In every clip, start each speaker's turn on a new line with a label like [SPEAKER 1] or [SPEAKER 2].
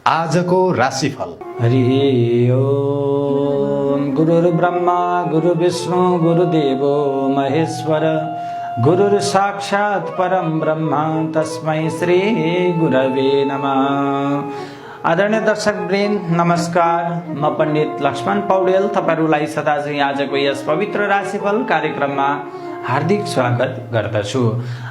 [SPEAKER 1] आजको राशिफल।
[SPEAKER 2] हरि ओम। गुरुर्ब्रह्मा गुरुर्विष्णु गुरुदेवो महेश्वर गुरुर् साक्षात् परम ब्रह्म तस्मै श्री गुरवे नमः। आदरणीय दर्शक वृन्द नमस्कार, म पण्डित लक्ष्मण पौडेल तपाईहरुलाई सदा चाहिँ आजको यस पवित्र राशिफल कार्यक्रममा हार्दिक स्वागत गर्दछु।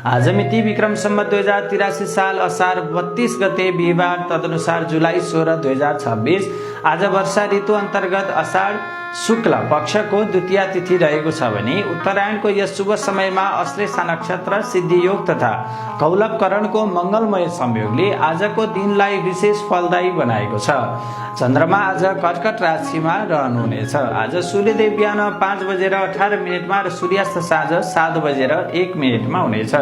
[SPEAKER 2] आज मिति विक्रम सम्वत 2083 साल असार 32 गते बिहिबार, तदनुसार जुलाई 16 2026। आज वर्षा ऋतु अन्तर्गत असार शुक्ल पक्षको द्वितीय तिथि रहेको छ भने उत्तरायणको यस शुभ समयमा अश्लेषा नक्षत्र, सिद्धि योग तथा कौलभ करणको मंगलमय संयोगले आजको दिनलाई विशेष फलदायी बनाएको छ। चन्द्रमा आज कर्कट राशिमा रहनुहुनेछ। आज सूर्यदेव बिहान 5:18 र सूर्यास्त साँझ 7:01 हुनेछ।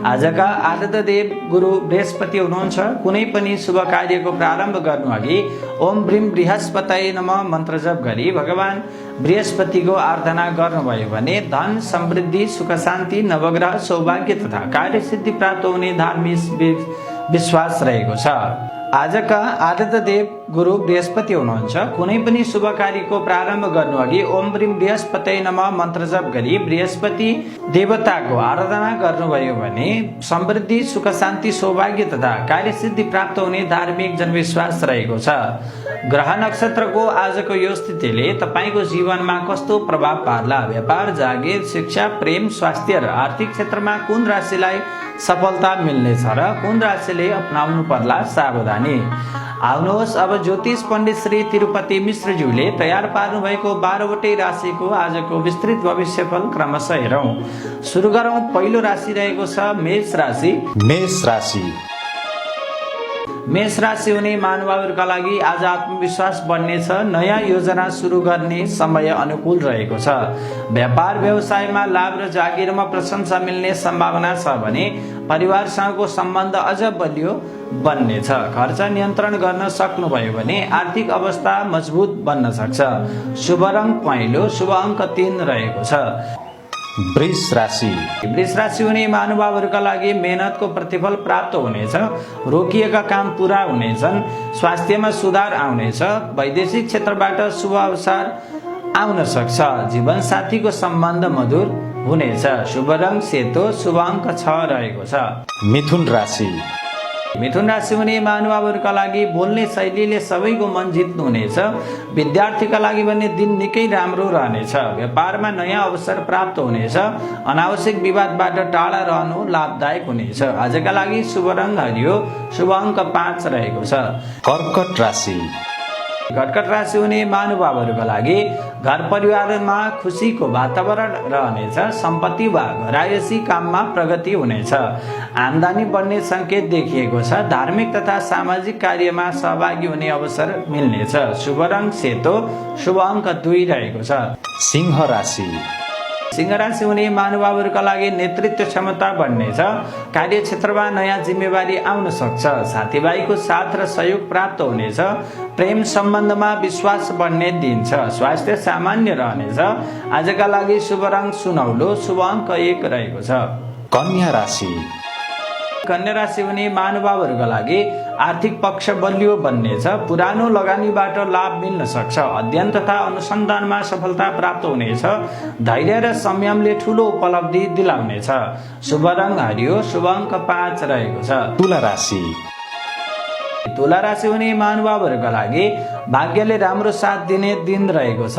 [SPEAKER 2] आजका आराध्य देव गुरु बृहस्पति हुनुहुन्छ। कुनै पनि शुभ कार्यको प्रारम्भ गर्नु अघि ओम ब्रीम बृहस्पतये नमः मन्त्र जप गरी भगवान बृहस्पतिको आराधना गर्नुभयो भने धन, समृद्धि, सुख शान्ति, नवग्रह सौभाग्य तथा कार्यसिद्धि प्राप्त हुने धार्मिक विश्वास रहेको छ। आजका आराध्य देव गुरु बृहस्पति हुनुहुन्छ। कुनै पनि शुभ कार्यको प्रारम्भ गर्नु अघि ओम ब्रीम बृहस्पतये नमः मन्त्र जप गरी बृहस्पति देवताको आराधना गर्नुभयो भने समृद्धि, सुख शान्ति, सौभाग्य तथा कार्यसिद्धि प्राप्त हुने धार्मिक जनविश्वास रहेको छ। ग्रह नक्षत्रको आजको यो स्थितिले तपाईको जीवनमा कस्तो प्रभाव पार्ला? व्यापार, जागिर, शिक्षा, प्रेम, स्वास्थ्य र आर्थिक क्षेत्रमा कुन राशिलाई सफलता मिल्नेछ र कुन राशिले अपनाउनु पर्ला सावधानी। आउनुहोस् अब ज्योतिष पण्डित श्री तिरुपति मिश्रज्यूले तयार पार्नु भएको 12वटै राशिको आजको विस्तृत भविष्यफल क्रमशः हेरौं। सुरु गरौं। पहिलो राशि रहेको छ मेष राशि। मेष राशि हुने महानुभावहरूका लागि आज आत्मविश्वास बढ्नेछ। नयाँ योजना सुरु गर्ने समय अनुकूल रहेको छ। व्यापार व्यवसायमा लाभ र जागिरमा प्रशंसा मिल्ने सम्भावना छ भने परिवारसँगको सम्बन्ध अझ बलियो बन्नेछ। खर्च नियन्त्रण गर्न सक्नुभयो भने आर्थिक अवस्था मजबुत बन्न सक्छ। शुभ रङ पहेँलो, शुभ अङ्क 3 रहेको छ।
[SPEAKER 1] वृष
[SPEAKER 2] राशि हुने महानुभावहरूका लागि मेहनतको प्रतिफल प्राप्त हुनेछ। रोकिएका काम पूरा हुनेछन्। स्वास्थ्यमा सुधार आउनेछ। वैदेशिक क्षेत्रबाट शुभ अवसर आउन सक्छ। जीवन साथीको सम्बन्ध मधुर हुनेछ। शुभ रङ सेतो, शुभ अङ्क 6 रहेको छ। मिथुन राशि हुने महानुभावहरूका लागि बोल्ने शैलीले सबैको मन जित्नुहुनेछ। विद्यार्थीका लागि भने दिन निकै राम्रो रहनेछ। व्यापारमा नयाँ अवसर प्राप्त हुनेछ। अनावश्यक विवादबाट टाढा रहनु लाभदायक हुनेछ। आजका लागि शुभ रङ हरियो, शुभ अङ्क 5 रहेको छ। कर्कट राशि हुने महानुभावहरूका लागि घर परिवारमा खुसीको वातावरण रहनेछ। सम्पत्ति वा घरायसी काममा प्रगति हुनेछ। आमदानी बढ्ने संकेत देखिएको छ। धार्मिक तथा सामाजिक कार्यमा सहभागी हुने अवसर मिल्नेछ। शुभ रङ सेतो, शुभ अङ्क 2 रहेको छ। सिंह राशि हुने महानुभावहरूका लागि नेतृत्व क्षमता बढ्नेछ। कार्यक्षेत्रमा नयाँ जिम्मेवारी आउन सक्छ। साथीभाइको साथ र सहयोग प्राप्त हुनेछ। प्रेम सम्बन्धमा विश्वास बढ्ने दिन छ। स्वास्थ्य सामान्य रहनेछ। आजका लागि शुभ रङ सुनौलो, शुभ अङ्क 1 रहेको छ। कन्या राशि हुने महानुभावहरूका लागि आर्थिक पक्ष बलियो बन्नेछ। पुरानो लगानीबाट लाभ मिल्न सक्छ। अध्ययन तथा अनुसन्धानमा सफलता प्राप्त हुनेछ। धैर्य र संयमले ठूलो उपलब्धि दिलाउनेछ। शुभ रङ हरियो, शुभ अङ्क 5 रहेको छ। तुला राशि हुने महानुभावहरूका लागि भाग्यले राम्रो साथ दिने दिन रहेको छ।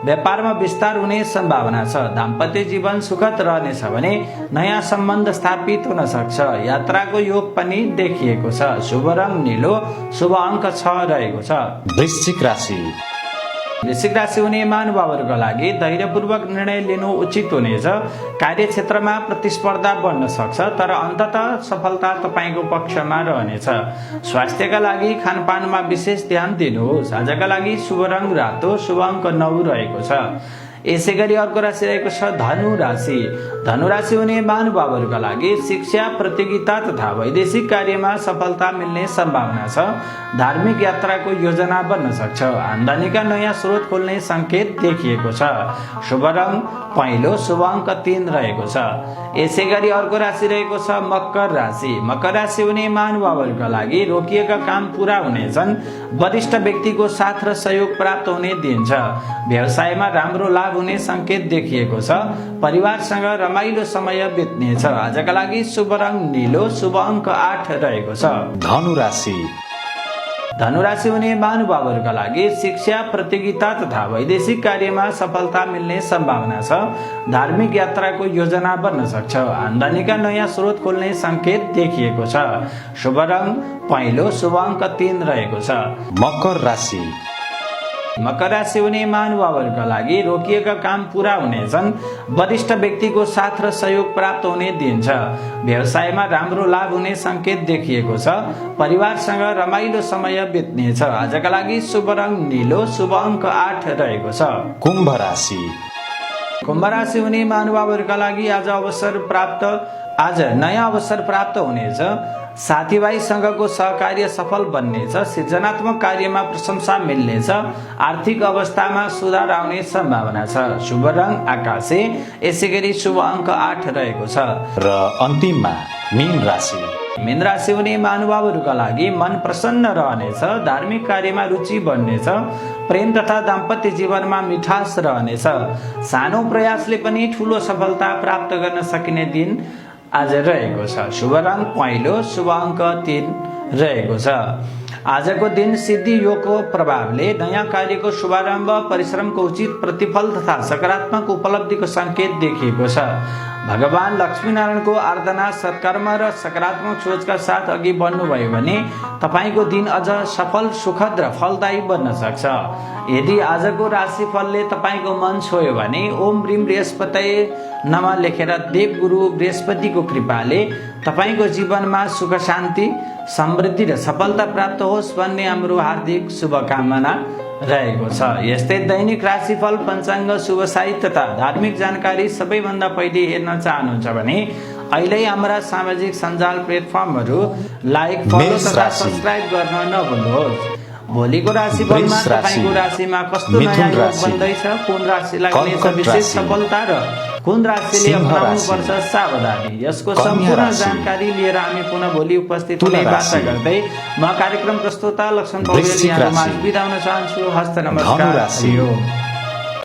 [SPEAKER 2] व्यापारमा विस्तार हुने सम्भावना छ। दाम्पत्य जीवन सुखद रहनेछ भने नयाँ सम्बन्ध स्थापित हुन सक्छ। यात्राको योग पनि देखिएको छ। शुभ रङ नीलो, शुभ अङ्क 6 रहेको छ। वृश्चिक राशि हुने महानुभावहरूका लागि धैर्यपूर्वक निर्णय लिनु उचित हुनेछ। कार्यक्षेत्रमा प्रतिस्पर्धा बढ्न सक्छ तर अन्ततः सफलता तपाईको पक्षमा रहनेछ। स्वास्थ्यका लागि खानपानमा विशेष ध्यान दिनुहोस्। आजका लागि शुभ रङ रातो, शुभ अङ्क 9 रहेको छ। यसै गरी अर्को राशि रहेको छ धनु राशि। धनु राशि हुने महानुभावहरूका लागि शिक्षा, प्रतियोगिता तथा वैदेशिक कार्यमा सफलता मिल्ने सम्भावना छ। धार्मिक यात्राको योजना बन्न सक्छ। आम्दानीका नयाँ स्रोत खोल्ने संकेत देखिएको छ। शुभ रङ पहेँलो, शुभ अङ्क 3 रहेको छ। यसै गरी अर्को राशि रहेको छ मकर राशि। मकर राशि हुने महानुभावहरूका लागि रोकिएका काम पूरा हुनेछन्। वरिष्ठ व्यक्तिको साथ र सहयोग प्राप्त हुने दिन छ। व्यवसायमा राम्रो लाभ हुने संकेत देखिएको छ। परिवारसँग रमाइलो समय बित्नेछ। आजका लागि शुभ रङ नीलो, शुभ अङ्क 8 रहेको छ।
[SPEAKER 1] धनु राशि।
[SPEAKER 2] धनु राशि हुने महानुभावहरूका लागि शिक्षा, प्रतियोगिता तथा वैदेशिक कार्यमा सफलता मिल्ने सम्भावना छ। धार्मिक यात्राको योजना बन्न सक्छ। आम्दानीका नयाँ स्रोत खोल्ने संकेत देखिएको छ। शुभ रङ पहेँलो, शुभ अङ्क 3 रहेको छ।
[SPEAKER 1] मकर राशि।
[SPEAKER 2] मकर राशि हुने महानुभावहरूका लागि रोकिएका काम पूरा हुनेछन्। वरिष्ठ व्यक्तिको साथ र सहयोग प्राप्त हुने दिन छ। व्यवसायमा राम्रो लाभ हुने संकेत देखिएको छ। परिवारसँग रमाइलो समय बित्नेछ। आजका लागि शुभ रङ नीलो, शुभ अङ्क 8 रहेको छ।
[SPEAKER 1] कुम्भ राशि।
[SPEAKER 2] कुम्भ राशि हुने महानुभावहरूका लागि आज नयाँ अवसर प्राप्त हुनेछ। साथीभाइसँगको सहकार्य सफल बन्नेछ। सृजनात्मक कार्यमा प्रशंसा मिल्नेछ। आर्थिक अवस्थामा सुधार आउने सम्भावना छ। शुभ रङ आकाशे, यसै गरी शुभ अङ्क 8 रहेको छ।
[SPEAKER 1] र अन्तिममा मीन राशि।
[SPEAKER 2] मीन राशि हुने महानुभावहरूका लागि मन प्रसन्न रहनेछ। धार्मिक कार्यमा रुचि बढ्नेछ। प्रेम तथा दाम्पत्य जीवनमा मिठास रहनेछ। सानो प्रयासले पनि ठूलो सफलता प्राप्त गर्न सकिने दिन आज रहेको छ। शुभ रङ पहेँलो, शुभ अङ्क 3 रहेको छ। आजको दिन सिद्धि योगको प्रभावले नयाँ कार्यको शुभारम्भ, परिश्रमको उचित प्रतिफल तथा सकारात्मक उपलब्धिको संकेत देखिएको छ। भगवान लक्ष्मीनारायणको आराधना, सत्कर्म र सकारात्मक सोचका साथ अघि बढ्नुभयो भने तपाईँको दिन अझ सफल, सुखद र फलदायी बन्न सक्छ। यदि आजको राशिफलले तपाईँको मन छोयो भने ओम ह्रीम बृहस्पतये नमः लेखेर देवगुरु बृहस्पतिको कृपाले तपाईँको जीवनमा सुख, शान्ति, समृद्धि र सफलता प्राप्त होस् भन्ने हाम्रो हार्दिक शुभकामना रहेको छ। यस्तै दैनिक राशिफल, पञ्चाङ्ग, शुभ साहित्य तथा धार्मिक जानकारी सबैभन्दा पहिले हेर्न चाहनुहुन्छ भने अहिले हाम्रा सामाजिक सञ्जाल प्लेटफर्महरू लाइक, फलो तथा सब्स्क्राइब गर्न नभुल्नुहोस्। भोलिको राशिफलमा तपाईँको राशिमा कस्तो नयाँ योग बन्दैछ, कुन राशिलाई मिल्छ विशेष सफलता र कुन राशिले अपनाउनु पर्छ सावधानी, यसको सम्पूर्ण जानकारी लिएर हामी पुनः भोलि उपस्थित हुने बाचा गर्दै म कार्यक्रम प्रस्तोता लक्ष्मण पौडेल यहाँहरुमा बिदा हुन चाहन्छु। हस्त नमस्कार।